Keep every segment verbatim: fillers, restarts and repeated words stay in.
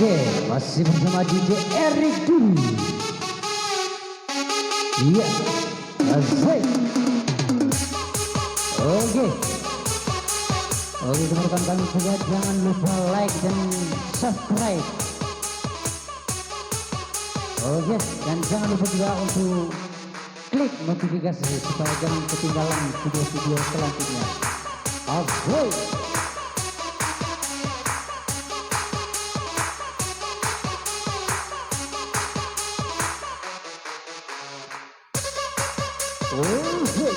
Oke, masih bersama D J Eric Dwi. Iya, asik. Oke. Oke, teman-teman kami sekalian, jangan lupa like dan subscribe. Oke, dan jangan lupa juga untuk klik notifikasi supaya jangan ketinggalan video-video selanjutnya. Asik. Asik.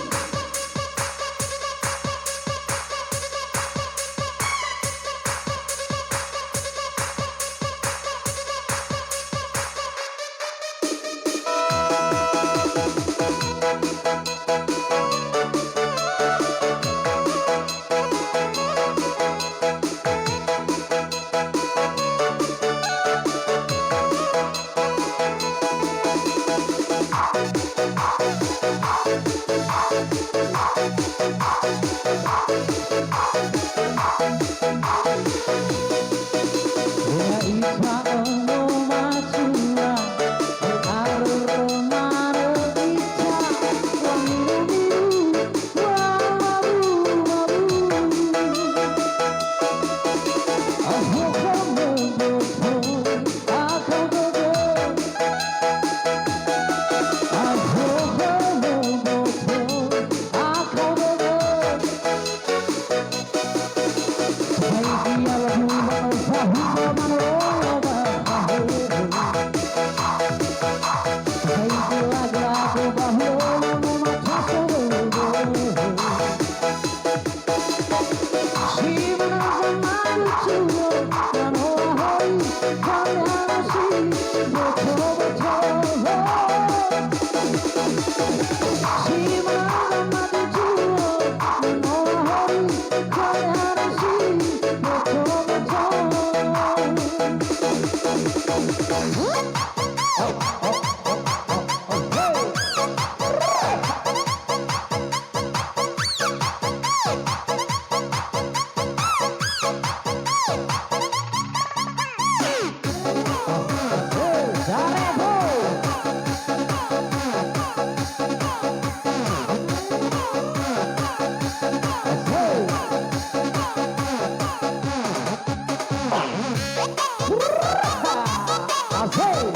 Asik.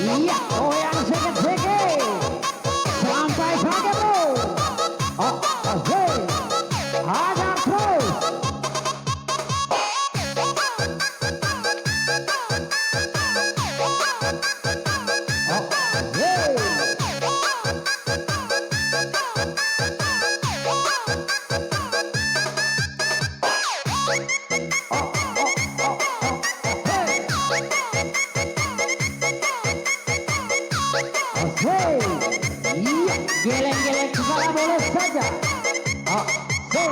Iya, goyang sege-sege. Sampai pagi, bro. Oh, asik. Hajar terus. Oh, asik. Oke. Iya, geleng-geleng kepala boleh saja. Oke.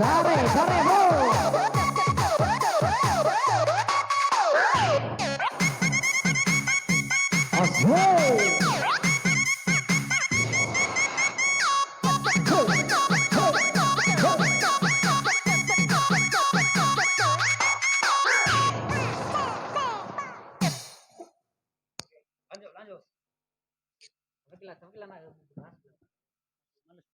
Dare, dare, ho! Asik. Lanjut, lanjut. Tapi lah, tapi lah, nah,